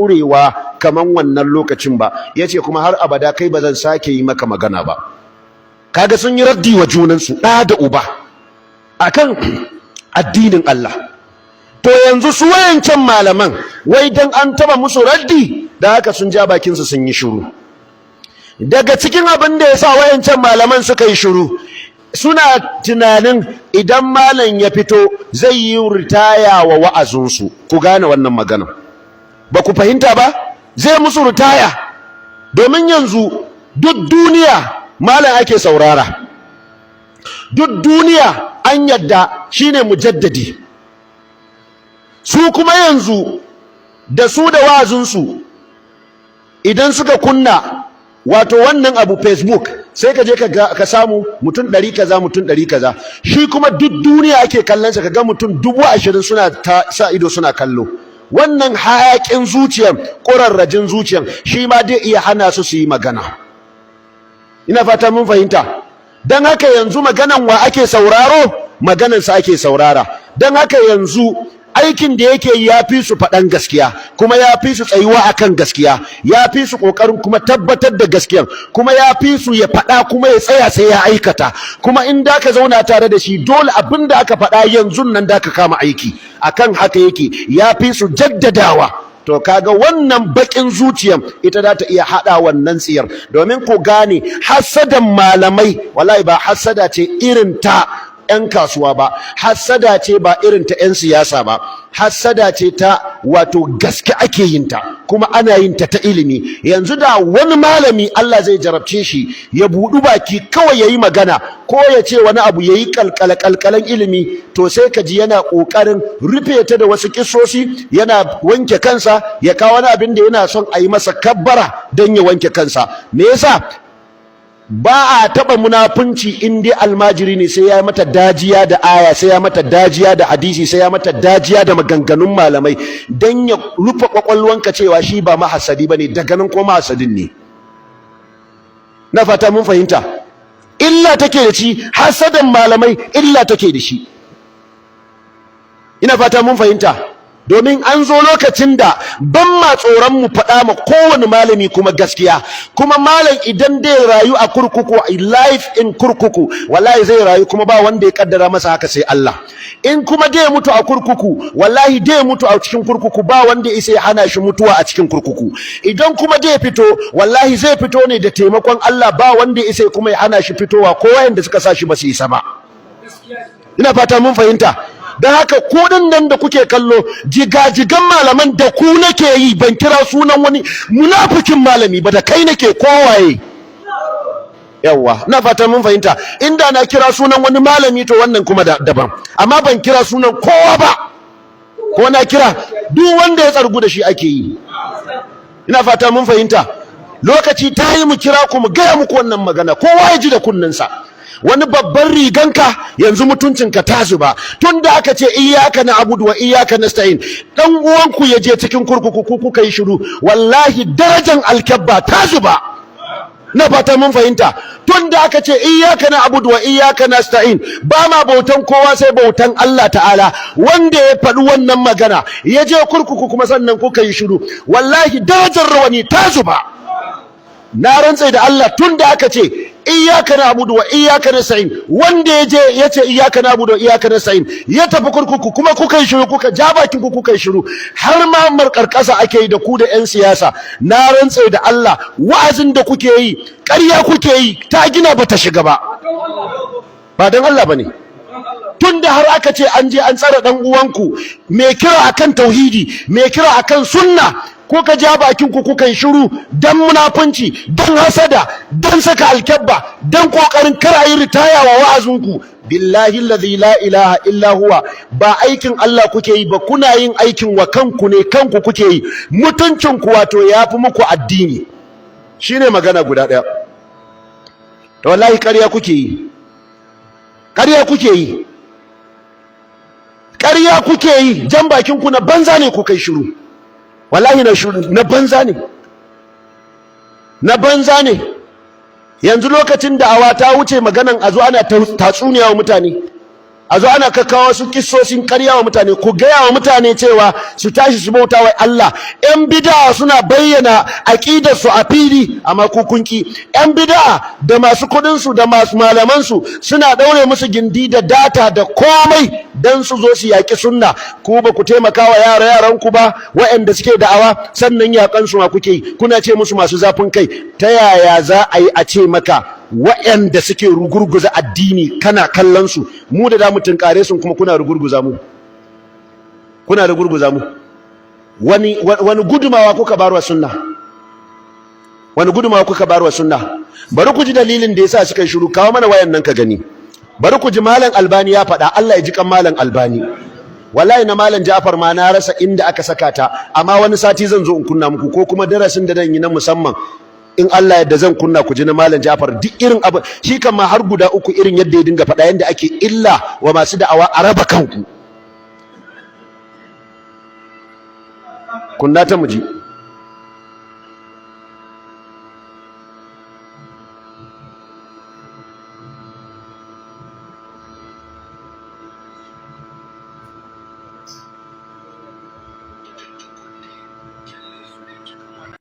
Ƙurewa kaman wannan lokacin ba. Yace kuma har abada kai ba zan sake yi maka magana ba. Kaga sun yi raddi wa junansu, ɗa da uba, akan addinin Allah. To yanzu su wayancan malaman, wai dan an taba musu raddi da haka sun ja bakinsu sun yi shiru. Daga cikin abin da yasa wayancan malaman suka yi shiru, suna tunanin idan malam ya fito zai yi ritaya wa wa'azinsu. Ku gane wannan magana, ba ku fahimta ba? Zai musu ritaya, domin yanzu duk duniya malam ake saurara, duk duniya an yadda shine mujaddadi. Su kuma yanzu da su da wa'azinsu, idan suka kunna wato wannan abu Facebook, sai ka je ka samu mutum 100 kaza, mutum 100 kaza. Shi kuma duk duniya ake kallon sa, ka ga mutum 20,000 suna ta sa ido suna kallo. Wannan hayakin zuciyan, ƙurarrajin zuciyan, shi ma dai iya hana su su yi magana. Ina fata mun fahimta. Don haka yanzu maganan wa ake sauraro? Maganan sa ake saurara. Don haka yanzu aikin da yake yi ya fi su faɗan gaskiya, kuma ya fi su tsayuwa akan gaskiya, ya fi su ƙoƙarin kuma tabbatar da gaskiyan, kuma ya fi su ya faɗa kuma ya tsaya sai ya aikata. Kuma in da ka zauna tare da shi, dole abin da aka faɗa yanzu nan da ka kama aiki akan haka yake, ya fi su jaddadawa. To kaga wannan bakin zuciyan ita za ta iya hada wannan tsiyar. Domin ku gane hasadan malamai, wallahi ba hasada ce irin ta 'yan kasuwa ba, hassada ce ba irin ta 'yan siyasa ba, hassada ce ta wato gaske ake yin ta, kuma ana yin ta ta ilimi. Yanzu da wani malami Allah zai jarabce shi ya buɗu baki kawai yayi magana ko ya ce wani abu, yayi kalkala kalkalan ilimi, to sai ka ji yana ƙoƙarin rufe ta da wasu kissosi, yana wanke kansa, ya kawo wani abin da yana son a yi masa kabbara don ya wanke kansa. Me yasa ba a taɓa munafunci? In dai almajiri ne, sai ya mata dajiya da aya, sai ya mata dajiya da hadisi, sai ya mata dajiya da maganganun malamai, don ya rufe kwakwalwanka cewa shi ba mahasadi ba ne. Daga nan ko mahasadin ne. Na fata mun fahimta. Illa take da shi, hasadan malamai illa take da shi. Ina fata mun fahimta. Domin an zo lokacin da ban ma tsoron mu faɗa ma kowane malami kuma gaskiya. Kuma malam idan dai rayu a kurkuku, life in kurkuku, wallahi zai rayu, kuma ba wanda ya kaddara masa haka sai Allah. In kuma dai mutu a kurkuku, wallahi dai mutu a cikin kurkuku, ba wanda ya isa ya hana shi mutuwa a cikin kurkuku. Idan kuma dai fito, wallahi zai fito ne da taimakon Allah, ba wanda ya isa kuma ya hana shi fitowa, ko wayanda suka sa shi ba su isa ba. Ina fata mun fahimta. Don haka kuɗin nan da kuke kallo, jigajigan malaman da ku nake yi, ban kira sunan wani munafikin malami ba, da kai nake, kowaye. Yawwa, ina fatan mun fahimta. Inda na kira sunan wani malami, to wannan kuma daban, amma ban kira sunan kowa ba. Ko na kira? Duk wanda ya tsargu da shi ake yi. Ina fata mun fahimta. Lokaci ta yi mu kira ku, mu gaya muku wannan magana, kowa ya ji da kunninsa. Wani babban riganka yanzu mutuncinka ta zuba tunda aka ce iyyaka na'budu wa iyyaka nasta'in. Dan uwanku ya je cikin kurkuku, ku kuka yi shiru. Wallahi darajan alkabba ta zuba. Na fata mun fahimta. Tunda aka ce iyyaka na'budu wa iyyaka nasta'in, ba ma bautan kowa sai bautan Allah ta'ala, wanda ya faɗi wannan magana ya je kurkuku, kuma sannan kuka yi shiru, wallahi darajar rawani ta zuba. Na rantse da Allah, tunda aka ce iyyaka na'budu wa iyyaka nasta'in, wanda ya je ya ce iyyaka na'budu wa iyyaka nasta'in ya tafi kurkuku, kuma kuka yi shiru, kuka ja bakin ku kuka yi shiru, har ma markarkasa ake yi da ku da yan siyasa. Na rantse da Allah, wa'azin da kuke yi ƙarya kuke yi, ta gina bata shiga ba, ba don Allah bane. Tunda har aka ce an je an tsara dan uwanku mai kira akan tauhidi, mai kira akan sunna, ko ka ja bakin ku kuka yi shiru dan munafunci, dan hasada, dan saka alkabba, dan kokarin kar ayi ritaya wa wa'azinku, billahi allazi la ilaha illa huwa, ba aikin Allah kuke yi ba, kuna yin aikin wa kanku ne, kanku kuke yi. Mutuncin ku wato yafi muku addini. Shine magana guda daya. To wallahi ƙarya kuke yi, ƙarya kuke yi, ƙarya kuke yi. Jan bakin ku na banza ne, ku kai shiru, wallahi na shiru na banza ne, na banza ne. Yanzu lokacin da'awa ta wuce maganan a zo ana tatsuniya wa mutane. A zo ana kakkawa wasu kissosin ƙarya wa mutane. Ku gaya wa mutane cewa su tashi su bauta wa Allah. Yan bid'a suna bayyana aqidar su a fili, amma ku kun ki. Yan bid'a da masu kuɗin su da masu malaman su suna daure musu gindi da data da komai dan su zo su yaki sunna. Ku ba ku taimaka wa yara yaran ku ba waɗanda suke da'awa, sannan yakan su ma kuke yi, kuna ce musu masu zafin kai. Ta yaya za a yi a ce maka waɗanda suke rugurguza addini kana kallon su, mu da mu tunkare su kuma kuna rugurguza mu, kuna rugurguza mu? Wani gudumawa kuka barwa sunna? Wani gudumawa kuka barwa sunna? Bari ku ji dalilin da yasa suka yi shiru. Kawo mana wayan nan ka gani. Bari ku ji, Malam Albani ya faɗa. Allah ya ji kan Malam Albani. Wallahi na Malam Ja'far ma na rasa inda aka saka ta, amma wani sati zan zo in kunna muku, ko kuma darasin da zan yi na musamman in Allah yadda zan kunna ku ji na Malam Ja'far. Duk irin abu shi kan ma har guda uku, irin yadda ya dinga faɗa yadda ake illa wa masu da'awa a raba kanku. Kunna ta mu ji.